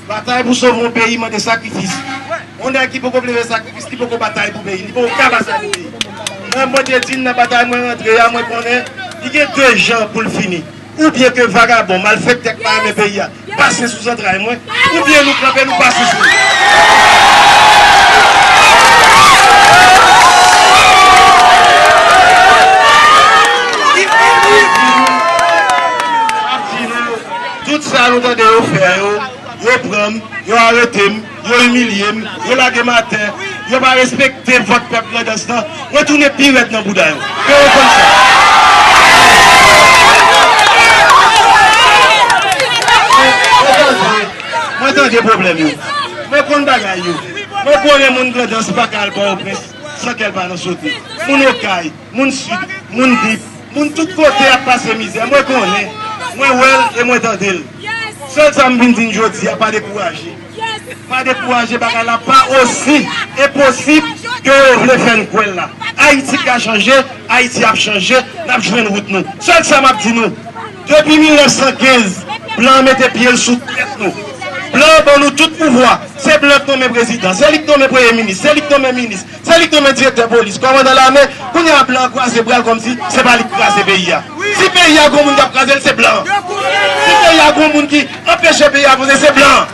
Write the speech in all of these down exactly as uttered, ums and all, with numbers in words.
Batay pou sove yon peyi mande sakrifis. Yon nèg ki poko vle fè sakrifis, li poko batay pou peyi, li poko ka batay pou peyi. Mwen, mwen te di n nan batay mwen rantre a, mwen konnen li gen de jan pou l fini. Oubyen ke vagabon, malfektè k pa renmen peyi a, pase sou zantray mwen, oubyen nou kanpe, nou pase sou li. Tout sa nou tande yo fè yo, yo pran m, yo arete m, yo imilye m, yo lage m atè, yo pa respekte vòt pèp Grandans lan, mwen tounen pi rèd nan bouda yo. Ke yo konn sa. Mwen, mwen tande, mwen tande pwoblèm yo. Mwen konn bagay yo. Mwen konnen moun Grandans pa ka al Pòtoprens san kè l pa nan sote. Moun Okay, moun Sid, moun Dip, moun tout kote ap pase mizè. Mwen konnen, mwen wè l e mwen tande l. Sèl sa m vin di n jodi a, pa dekouraje. Pa dekouraje, bagay la pa osi enposib ke yo vle fè n kwè l la. Ayiti ka chanje, Ayiti ap chanje, n ap jwenn wout nou. Sèl sa m ap di nou, depi mil nèf san kenz, blan an mete pye l sou tèt nou. Blan an ban nou tout pouvwa. Se blan k nonmen prezidan, se li k nonmen premye minis, se li k nonmen minis. Se li k nonmen direktè polis, kòmandan lame, kounye a blan an kwaze bra l kòmsi se pa li k kraze peyi a. Si peyi a gon moun k ap kraze l, se blan an. Si peyi a gon moun ki anpeche peyi a avanse, se blan an.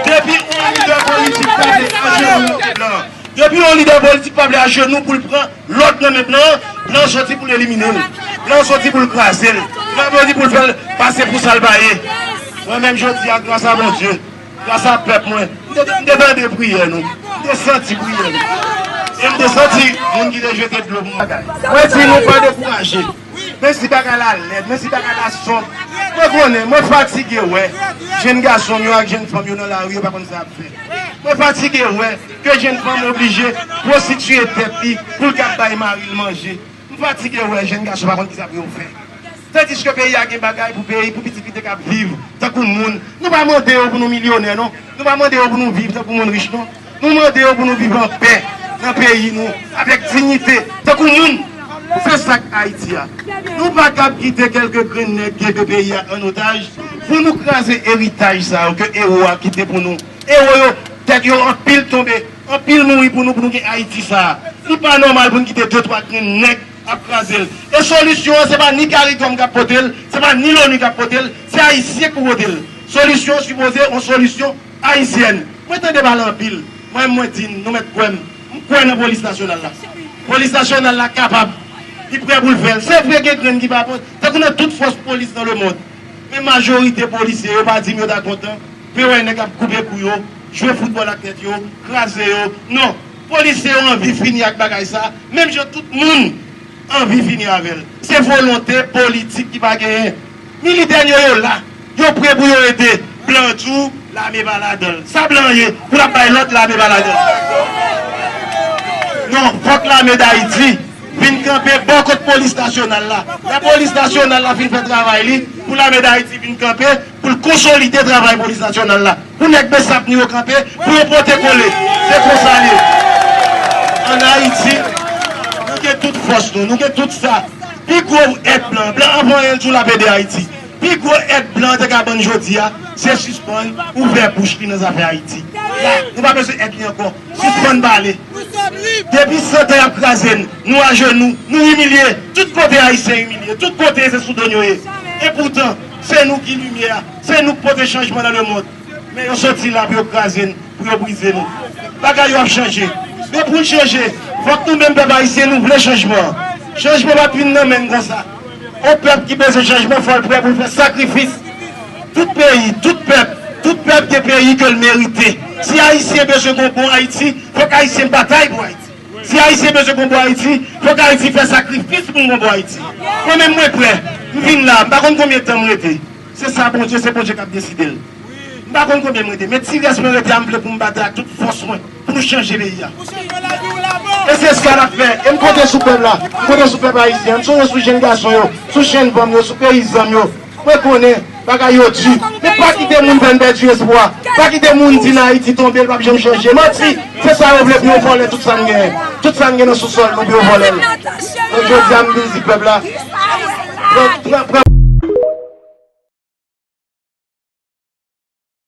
Depi yon lidè politik pa vle ajenou nan men blan an, depi yon lidè politik pa vle ajenou pou l pran lòd nan men blan an, blan an soti pou l elimine l. Blan an soti pou l kraze l. Blan an soti pou l fè l pase pou sa l pa ye. Mwen menm jodi a, gras a Bondye, gras a pèp mwen, m te, m te tande priyè nou. M te santi priyè nou. E m te santi moun ki te jete dlo pou mwen. Mwen di nou pa dekouraje. Menm si bagay la lèd, menm si bagay la sonb. Mwen konnen, mwen fatige wè jèn gason m yo ak jèn fanm yo nan lari, yo pa konn sa y ap fè. Mwen fatige wè ke jèn fanm oblije pwostitiye tèt li pou l kab bay mari l manje. M fatige wè jèn gason pa konn kisa pou yo fè. Tandiske peyi a gen bagay pou peyi, pou pitit li te kab viv tankou moun. Nou pa mande yo pou nou milyonè, non. Nou pa mande yo pou nou viv tankou moun rich, non. Nou mande yo pou nou viv anpè nan peyi nou, avèk diyite, tankou moun. Se sa k Ayiti a. Nou pa kab kite kèlke grenn nèg kenbe peyi a an otaj pou nou kraze eritaj sa yo ke ewo a kite pou nou. Ewo yo, tèt yo anpil tonbe, anpil mouri pou nou, pou nou gen Ayiti sa a. Li pa nòmal pou n kite de twa grenn nèg ap kraze l. E solisyon an, se pa ni CARICOM k ap pote l, se pa ni Loni k ap pote l, se Ayisyen k pou pote l. Solisyon an sipoze yon solisyon ayisyèn. Mwen tande pale anpil. Mwen, mwen di n, nou mèt kwè m. M kwè nan polis nasyonal la. Polis nasyonal la kapab. Li prè pou l fè l. Se vre gen grenn ki pa bon. Tankou nan tout fòs polis nan lemonn. Men majorite polisye yo pa di m yo ta kontan. Pe wè nèg ap koupe kou yo, jwe foutbòl ak tèt yo, kraze yo. Non. Polisye yo anvi fini ak bagay sa. Menm jan tout moun anvi fini avè l. Se volonte politik ki pa genyen. Militè n yo, yo la. Yo pre pou yo ede. Blan an di w lame pa ladan l. Sa blan an ye pou l ap bay lòd lame pa ladan l? Non, fòk lame Dayiti vin kanpe bò kot polis nasyonal la. Lè polis nasyonal la fin fè travay li, pou lame Dayiti vin kanpe, pou l konsolide travay polis nasyonal la. Pou nèg Besap nou yo kanpe, pou yo pote kole. Se konsa l ye. Ann Ayiti, nou gen tout fòs nou, nou gen tout sa. Pi gwo èd blan, blan an pa anyen ditou, l ap ede Ayiti. Pi gwo èd blan an te ka ban n jodi a, se sispann ouvè bouch li nan zafè Ayiti. La, nou pa bezwen èd li ankò. Sispann pale. Depi san tan y ap kraze n, nou ajenou, nou imilye. Tout kote Ayisyen imilye, tout kote se sou do n yo ye. Epoutan, se nou ki limyè a, se nou k pote chanjman nan lemonn. Men yo soti la pou yo kraze n, pou yo brize nou. Bagay yo ap chanje. Men pou n chanje, fòk nou menm pèp ayisyen nou vle chanjman an. Chanjman p ap vin nan men n konsa. Yon pèp ki bezwen chanjman, fò l prè pou l fè sakrifis. Tout peyi, tout pèp, tout pèp gen peyi ke l merite. Si Ayisyen bezwen gon bon Ayiti, fòk Ayisyen batay pou Ayiti. Si Ayisyen bezwen gon bon Ayiti, fòk Ayiti fè sakrifis pou n gon bon Ayiti. Mwen menm mwen prè, m vin la, m pa konn konbyen tan m rete. Se sa Bondye, se Bondye k ap deside l. M pa konn konbyen m rete, men ti rès mwen rete a, m vle pou m batay ak tout fòs mwen pou nou chanje peyi a. E se sa n ap fè. E m konte sou pèp la, m konte sou pèp ayisyen an, m sonje sou jèn gason yo, sou jèn fanm yo, sou peyizan m yo. Mwen konnen bagay yo di, men pa kite moun fè n pèdi espwa. Pa kite moun di n Ayiti tonbe, l p ap janm chanje. Manti, se sa yo vle pou yo vòlè tout sa n genyen. Tout sa n gen nan sousòl nou pou yo vòlè l. Donk jodi a m vin di pèp la, pran, pran, pran